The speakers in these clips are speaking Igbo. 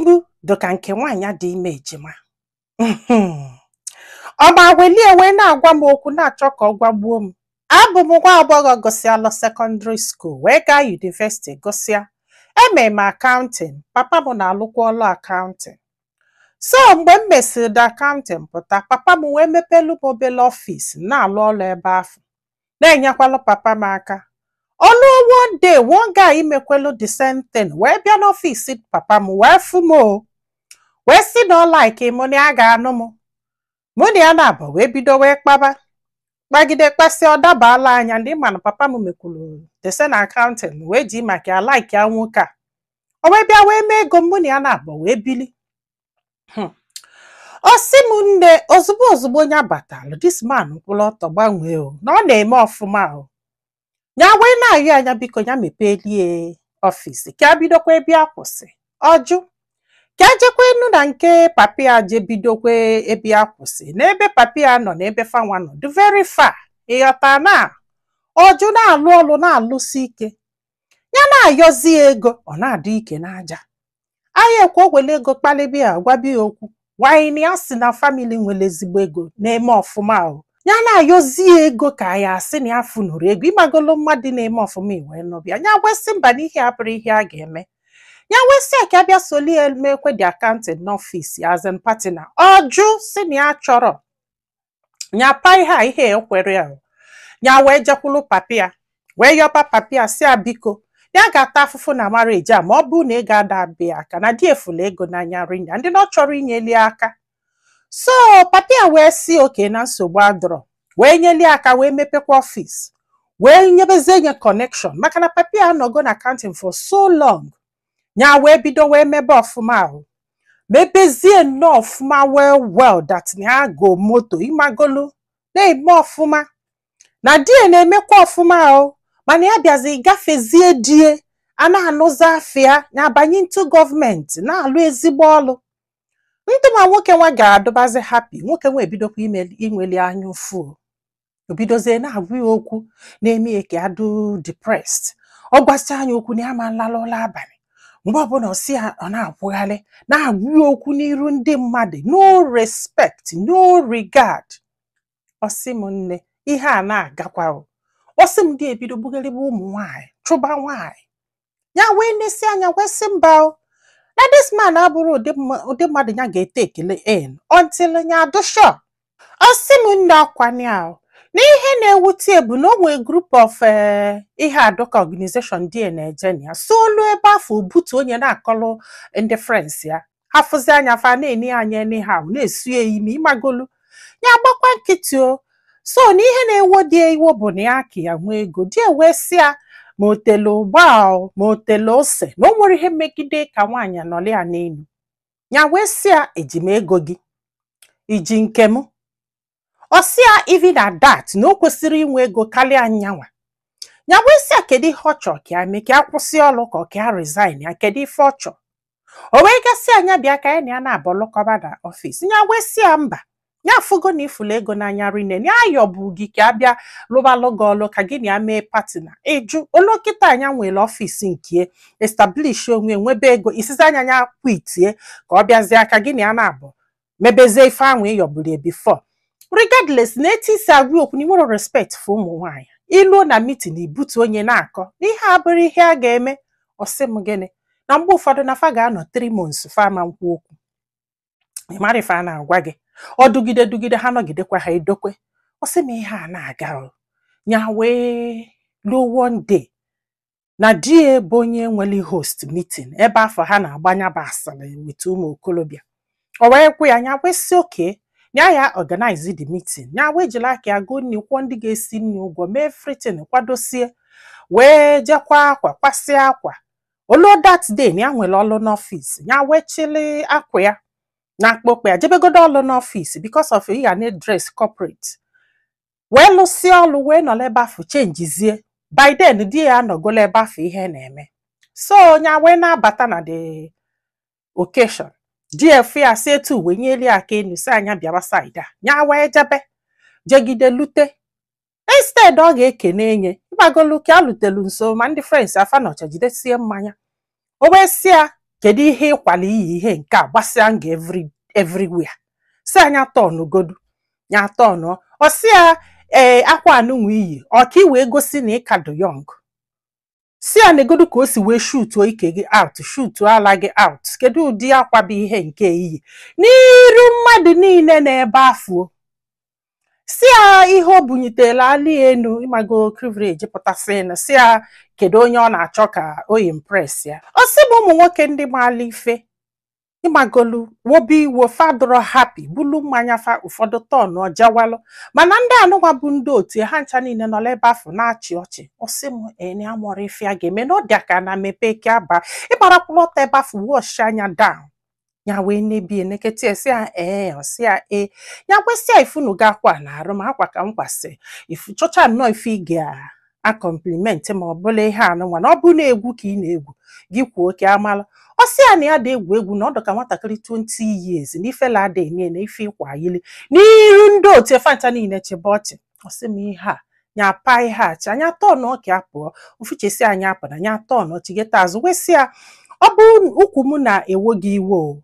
M dịka nke nwaanyị dị ime ejima. Ọ ma welie wee na-agwa m okwu, na-achọ ka ọ gwagbuo m. Abụ m nwa agbọghọ gụsịalụ secondary school wee gaa university gụsịa. Eme m accounting. Papa m na-alụkwa ọlụ accounting. So mgbe m mesịrị accounting pụta, papa m wee mepelu m obele office, na-alụ ọlụ ebe ahụ, na-enyekwalụ papa m aka. Olu one day, one guy mekwelu the same thing wee bịa n'office papa m, wee fụ m, o wee sị na ọ like mụ, na ya ga-anụ m. Mụ na ya na-abụ wee bido wee kpaba, kpagide, kpasịa, ọ dabala anya. Ndị mana papa m mekwuru the same accounting wee ji maka ya like ya nwoke a. O wee bịa wee mee ego, mụ na ya na-abụ wee bili. Ọ sị m nne, ozugbo ozugbo onye abatalụ, this man kwụrụ ọtọ gbanwee o, na ọ na-eme ọfụma o. Ya wee na-ayọ anya, biko, ya mepelie office ka a bidokwa ebe a kwụsị. Ọjụ ka ejekwa enu na nke papi ya, je bidokwa ebe a kwụsị, n'ebe papi ya nọ na ebe fanwa nọ dị very far. Ịghọta na ọjụ na-alụ ọlụ, na-alụsi ike. Ya na-ayọzi ego, ọ na-adị ike n'aja ahịa ekwe. O wele ego kpalịbịa ya, gwabịa ya okwu wanyị ya si na family nwere ezigbo ego, na-eme ọfụma o. Ya na-ayọzi ya ego ka ya asị na ya funuru ego. Ịmagolo mmadụ na-eme ọfụma, iwee nụbịa ya wesị mba, n'ihe a bụrụ ihe a ga-eme. Ya wesị ya ka abịa solie mekwe dị accounting n'office as in partner. Ọjụ si na ya chọrọ ya pa ihe a, ihe ekwere ya. Ya wee jekwulu papi ya, wee yọba papi ya, si ya biko, ya ga-ata afụfụ na marriage a ma ọ bụrụ na ego ada abịa aka na di efula ego n'anya rinya ndị na ọ chọrọ inyeli aka. So papi ya wee si oke na nsogbu adọrọ, wee nyeli aka, wee mepekwa office, wee nyebezie nye connection, maka na papi ya anọgo na accounting for so long. Ya wee bido wee mebe ọfụma ahụ, mebezie nnọọ ọfụma well well, that na ya go moto, ịmagolu, na-eme ọfụma na die na-emekwa ọfụma o. Mana ya bịazi gafezie die a na-anụzi afịa ya, abanye into gọọmenti, na-alụ ezigbo ọlụ. Ndị ma nwoke nwa ga-adụbazi happy. Nwoke nwa ebidokwa inweli anya ụfụ o. Obidozie na-agwa ya okwu na-eme ya ka adụ depressed. Ọ gwasị anya okwu na ya ma nlalụ ụla abalị. Mgbe ọbụla ọ sị ya, ọ na-akwụgharị na-agwa ya okwu n'iru ndị mmadụ, no respect, no regard. Ọ sị m nne, ihe a na-agakwa o. Ọ sị m dị ebido bugharịba ụmụ nwanyị, chụba nwanyị. Ya wee nesi anya, wee sị mba o, na this man abụrụ ụdị mmadụ ya ga-ete ekele in until ya adụ sure. Ọ sị m nne, akwani ahụ na ihe na-ewute bụ na o nwee group of ihe adọka organization dị na-eje na ya so olu ebe afọ obutu onye na-akọlụ ndị friends ya, hafụzi anya fa na-eni anya anyhow, na-esu ya imi, ịmagolu. Ya gbakwa nkịtị o. So na ihe na-ewo dị iwo bụ na ya ka ya nwee ego di wee sị ya ma o tele ụgba o, ma o tele ose, na o nwere ihe mmegide ka nwaanyị nọrọ ya n'elu. Ya wee sị ya, eji m ego gị iji nke m? Ọ sị ya, even at that, na o kwesịrị inwe ego karịa nyanwa. Ya wee sị ya, kedu ihe ọ chọrọ ka ya mee? Ka ya kwụsị ọrụ, ka ọ ka ya resign ya? Kedu ife ọ chọrọ? O wee gasị anya bịa ka ya na ya na-abọlụkọba na office. Ya wee sị ya mba, ya afụgo na ifulu ego n'anya rinne, ya ayọbụ gị ka a bịa lụbalụ gị ọlụ, ka gị na ya mee partner, ịjụ olokịta. Anya nwere office nke establish onwe, nwebe ego, isizi anya ya kwitie ka ọ bịazie ka gị na ya na-abụ mebezie ife ahụ ịyọburu ya before. Regardless na etu isi agwa okwu, na nwere respect for ụmụ nwaanyị, iluo na meeting, ibutu onye na-akọ na ihe a bụrụ ihe a ga-eme. Ọ sị m gịnị, na mgbe ụfọdụ na fa ga-anọ 3 months fa ma nkwu okwu. Ị mara ife a na-agwa gị, ọ dugide dugide ha, nọgidekwa ha edokwe. Ọ sị m ihe a na-aga o. Ya wee luo one day na di ya bụ onye nwere host meeting ebe afọ ha na-agbanya bụ asịrị with ụmụ okorobịa. O wee kwu ya, ya wee sị oke ya ya organize the meeting. Ya wee jiri aka ya goo nri, kwụọ ndị ga-esi nri ụgwọ, mee everything, kwadosie, wee jekwa akwa, kwasịa akwa olu. That day na ya nwere ọlụ n'office, ya wee chịlị akwa ya na akpụkpọ ya jebegodo ọlụ n'office because of ya na dress corporate, wee lụsịa ọlụ, wee nọrọ ebe afọ chenjizie. By then di ya anọgola ebe afọ ihe na-eme. So ya wee na-abata na the occasion, di efu ya si etu wee nyeli aka enu, si anya bịawa side a. Ya wee jebe, jegide lute. Instead ọ ga-ekene enye, ịgbagolu ka alutelu nso, ma ndị friends afa nọcha jidesie mmanya, o wee sị ya Kedu ihe ịkwala iyi ihe nke a gbasịa nga everywhere? Si anya tọnụgodu ya tọnụ. Ọ sị ya, ee, akwa anụnwa iyi ọ ka ị wee gosi na ị ka dị young. Si ya negodu ka o si wee shootuo ike gị out, shootuo ala gị out. Kedu ụdị akwa bụ ihe nke iyi n'iru mmadụ niile n'ebe afọ? Si ya ihe o bunyitela ali enu, ịmago privilege pụtasịnụ. Si ya kedu onye ọ na-achọ ka o impress ya? Ọ sị bụ ụmụ nwoke ndị maala ife, ịmagolu wobi iwo fadọrọ happy bulu mmanya fa ụfọdụ tọn ọjawalụ. Mana ndị anụnwa bụ ndị otu ha ncha niile nọ n'ebe afọ na-achị ọchị. Ọ sị m eni amụrụ ife a ga-eme na ọ dị ka na mepe ke aba ịgbarakwụrụ ọtọ ebe afọ wash anya down. Ya wee nebie nekete ya, sị ya ee. Ọ sị ya ee. Ya kwesị ya ifunugo akwa na arụ ma akwa ka m kwasị ifu chọcha nnọọ ife ị ga-a compliment ma ọ bụla ihe anụnwa na ọ bụ na egwu ka ị na-egwu gị kwuo ka amalụ. Ọ sị ya na ya dị egwu egwu na ọ dị ka nwatakịrị 20 years na ifela ada eme na ife ịkwa yili n'iru ndị otu efancha niile chebe ọchị. Ọ sị m ihe a nya pa ihe a chi anya tọọ ka apụọ ofuchesi anya apụ na nya tọọ chigeta azụ wee sị ya, ọ bụrụ ukwu m na-ewo gị iwe, o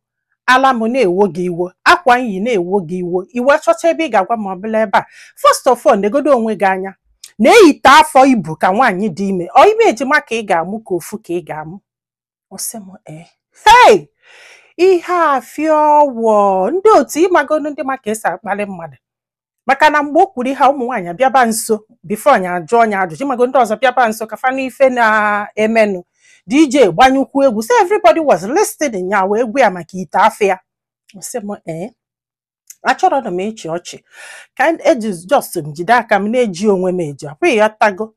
ala m na-ewo gị iwo, akwa nyi na-ewo gị iwo, iwe chọcha ebe ị ga-agwa ma ọ bụla ebe a. First of all, negodo onwe gị anya na-eyite afọ ibu ka nwaanyị dị ime, ọ ime ejima ka ị ga-amụ ka ofu ka ị ga-amụ. Ọ sị m ee, hey, ihe a fịọwọ ndị otu ịmagonu ndị ma ka esi akpali mmadụ, maka na mgbe o kwuru ihe a, ụmụ nwaanyị abịaba nso before nya ajụọ nya ajụjụ. Ịmago ndị ọzọ bịaba nso ka fa n'ife na-emenụ. DJ gbanyụkwu egwu, so everybody was listening. Ya wee gwa ya maka ite afọ ya. Ọ sị m ee, achọrọ m ịchị ọchị ka eji just m jide aka m na-eji onwe m eji ọkwa ịghọtago.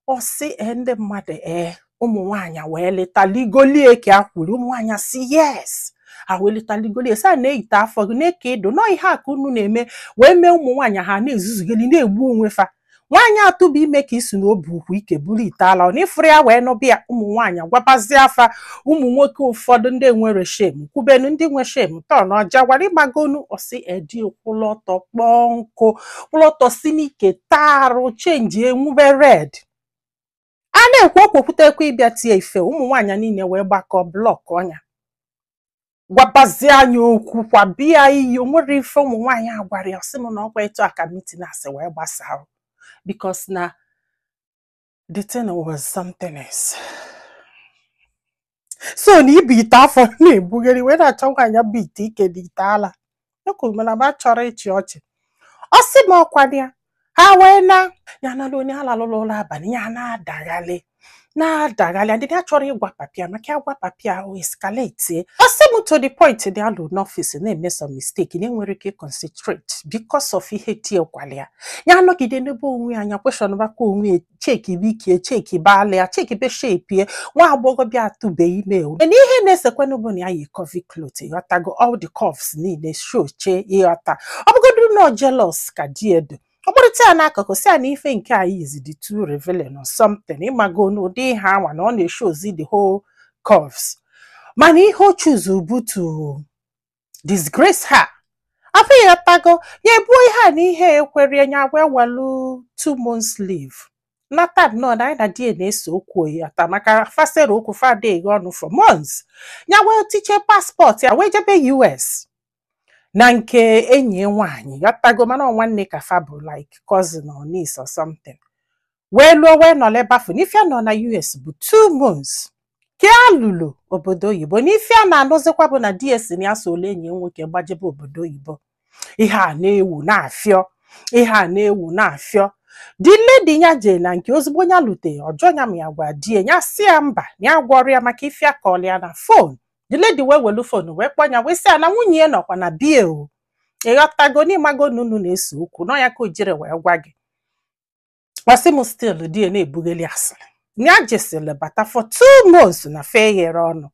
Ọ sị ee, ndị mmadụ, ee, ụmụ nwaanyị wee leta ligolie ka a kwuru. Ụmụ nwaanyị sị yes, ha wee leta ligolie, sị a na-eyite afọ gị na-eke ịdụ nọọ ihe a ka unu na-eme wee mee ụmụ nwaanyị ha na-ezuzugeli na-egbu onwe fa. Nwaanyị atụba ime ka isi na obu ukwu ike buru ite ala ọ na ịfụrụ ya wee nụbịa. Ụmụ nwaanyị gwabazie afa ụmụ nwoke ụfọdụ ndị nwere shame kwubenu, ndị nwe shame tọ na ọja gwara ịgbagonu. Ọsị edi kwụlụ ọtọ kpọọ nkụ kwụlụ ọtọ si n'ike taa arụ change enwube red. A na-ekwu okwokwutekwa ịbịa tie ife. Ụmụ nwaanyị niile wee gbakọ block ọnya gwabazie anya okwu kwabịa iyi. O nwere ife ụmụ nwaanyị a gwara ya. Ọsị m na ọkwa etu a ka meeting asị wee gbasaa, because na the thing was something else. So na ibu ite afọ na-ebugharị wee na-achọ nwaanyị bụ ite ike na ite ala. Ekwuru m na m achọrọ ịchị ọchị. Ọ sị m ọkwa ya ha wee na ya nalụ onye alalụla ụlọ abalị ya na-adaghalị na-adaghalị ndị ya chọrọ ịgwa papia maka ya gwa papia o escalate. Ọ sị m to the point dị alụ n'ọfịs na-eme some mistake na enwere ike concentrate because of ihe tie kwala ya. Ya anọgide n'ebe onwe ya anya question bakwa onwe ya, chekibe ike, chekibe ala ya, chekibe shape nwa agbọghọbịa atụbeghị ime. O na ihe na-esekwanụ bụ na ya yi curvy cloth, ịghọtago, all the curves niile show chee, ịghọta. Ọ bụgodu na jealous ka di edo ọ kpọrịta ya n'akụkụ, si ya na ife nke a is the too revealing or something, ịmago n'ụdị ihe anwa na ọ na-eshozi the whole curves. Mana ihe o choose bụ to disgrace her afọ, ịghọtago. Ya ebuo ihe a na ihe ekwere ya wee welu 2 months leave nata nnọọ na anyị na di ya na-ese okwu ata maka fasere okwu fada eghe ọnụ for months. Ya wee tiche passport ya wee jebe US na nke enyi ya nwaanyị, ghọtago, mana ọ nwanne ka fa bụ, like cousin or niece or something. Wee lụọ wee nọrọ ebe afọ n'ife a nọ na US bụ 2 months ka a lụrụ obodo oyibo. N'ife a na-anụzikwa bụ na di ya si na ya so ole enyi ya nwoke gbajebe obodo oyibo. Ihe a na-ewu na-afịọ, ihe a na-ewu na-afịọ. The lady ya jee na nke ozugbo ya lute ọjọọ ya ma ya gwa di ya, ya sị ya mba, na ya gwọrọ ya maka ife akọọlụ ya na phone. The lady wee welu phone wee kpọọ ya wee sị ya na nwunye ya nọkwa na bie o, ịghọtago, n'ịmago na unu na-ese okwu nọ ya ka o jere wee gwa gị. Ọsị m still di ya na-ebugheli asịrị ya jesịrị bata for 2 months na fe ghere ọnụ.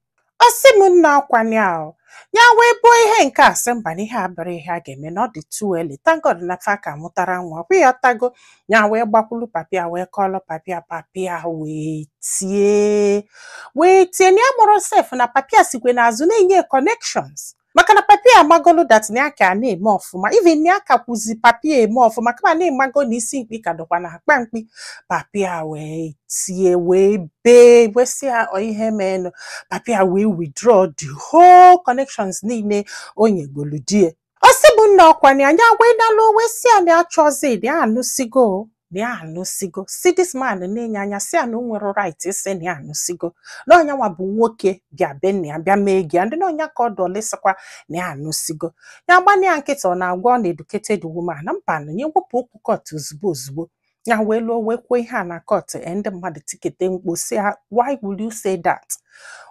Ọsị m nna ọkwanye ahụ ya wee buo ihe nke a, sị mba, na ihe a bụrụ ihe a ga-eme na ọ dị too early. Thank God na fa ka mụtara nwa kwa, ịghọtago. Ya wee gbakwulu papia wee kọlụ papia, papia wee tie, wee tie na ya mụrụ sef na papia sikwe n'azụ na-enye connections. Maka na papi amagolu that na ya ka na-eme ọfụma, even na ya ka kwuzi papi eme ọfụma, kama na ịmago na isi mkpi ka dọkwa na akpa mkpi. Papi a wee tie, wee bee, wee sị ya ọ ihe meenụ. Papi a wee withdraw the whole connections niile o nyegolu die. Ọ sị bụ nna ọkwa na anya wee nalụ, wee sị ya na ya chọzi, na ya anụsigo, na ya anụsigo. Si this man na-enye anya, si ya na o nwere right ịsị na ya anụsigo, na ọnya nwa bụ nwoke bịa be nna ya, bịa mee gị ya ndị na ọnya ka ọ dọlịsịkwa na ya anụsigo. Ya gbana ya nkịtị, ọ na-agwa ọ na educated woman na mba na ya wepụ okwu court ozugbo ozugbo. Ya wee lụọ, wee kwuo ihe a na court. Ndị mmadụ tikete mkpu, si ha, "Why will you say that?"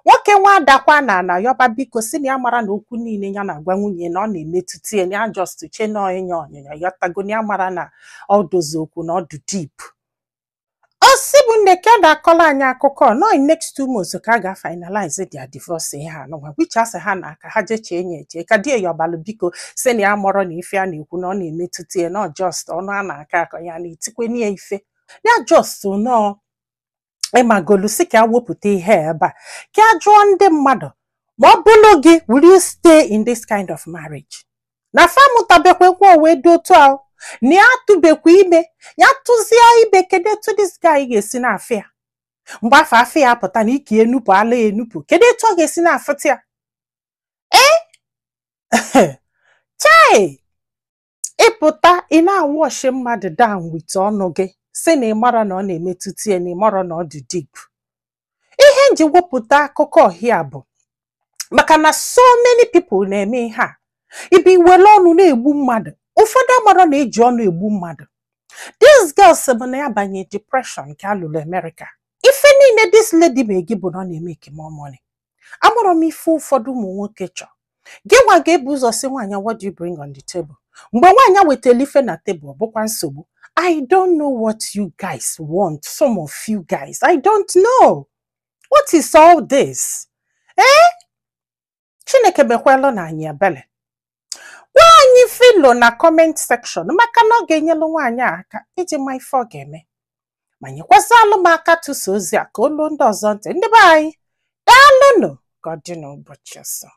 Nwoke nwa adakwa na ana yọba biko, si na ya mara na okwu niile ya na-agwa nwunye na ọ na-emetụta ya, na ya just che na ịnya ọnyịnya yọtago, na ya mara na ọ dozi okwu na ọ dị deep. Ọ sị bụ nne ka a na-akọrọ anyị akụkọ nọ, in next 2 months ka a ga-finalize their divorce. Ihe anụnwa which asị ha na aka ha jechee nye eche ka di ya ọbalụ biko, si na ya mọrọ na ife a na-ekwu na ọ na-emetụta ya, na ọ just ọnụ a na-akọ akọ, ya na-etikwe ya ife ya just nọọ. Ịmagolu si ka a wepụta ihe a ebe a ka a jụọ ndị mmadụ, ma ọ bụrụ gị, will you stay in this kind of marriage? Na fa mụtabekwa wee dị otu ahụ na ya atụbekwa ime, ya tụzie ime, kedu etu this guy ga-esi na-afụ ya mgbe afọ afọ ya apụta na ike enupụ ala ya enupụ? Kedu etu ọ ga-esi na-afụta ya? Ee, chai, ịpụta ị na-awọshi mmadụ down with ọnụ gị, si na ị mara na ọ na-emetụta ya, na ị mara na ọ dị deep. Ihe nji wepụta akụkọ ọhịa bụ maka na so many people na-eme ihe a, ibi were ọnụ na-egbu mmadụ. Ụfọdụ amara na-eji ọnụ egbu mmadụ. This girl sị bụ na ya banye depression nke alụrụ America. Ife niile this lady ma gị bụ na ọ na-emeke more money. Amụrụ m ife ụfọdụ ụmụ nwoke chọ. Gị nwa ga-ebu ụzọ si nwaanyị, "What do you bring on the table?" Mgbe nwaanyị wetara ife na tebụl, ọ bụkwa nsogbu. I don't know what you guys want. Some of you guys, I don't know what is all this. Eh, Chineke mekwelu na anyị ebele. Gwa anyị filo na comment section, maka na ọ ga-enyelu nwaanyị a aka iji ma ife ọ ga-eme, ma nyekwazalụ m aka tụsa ozi a ka olu ndị ọzọ ntị. Ndị be anyị, daalụnụ. Ka ọ dị n'ụbọchị ọzọ.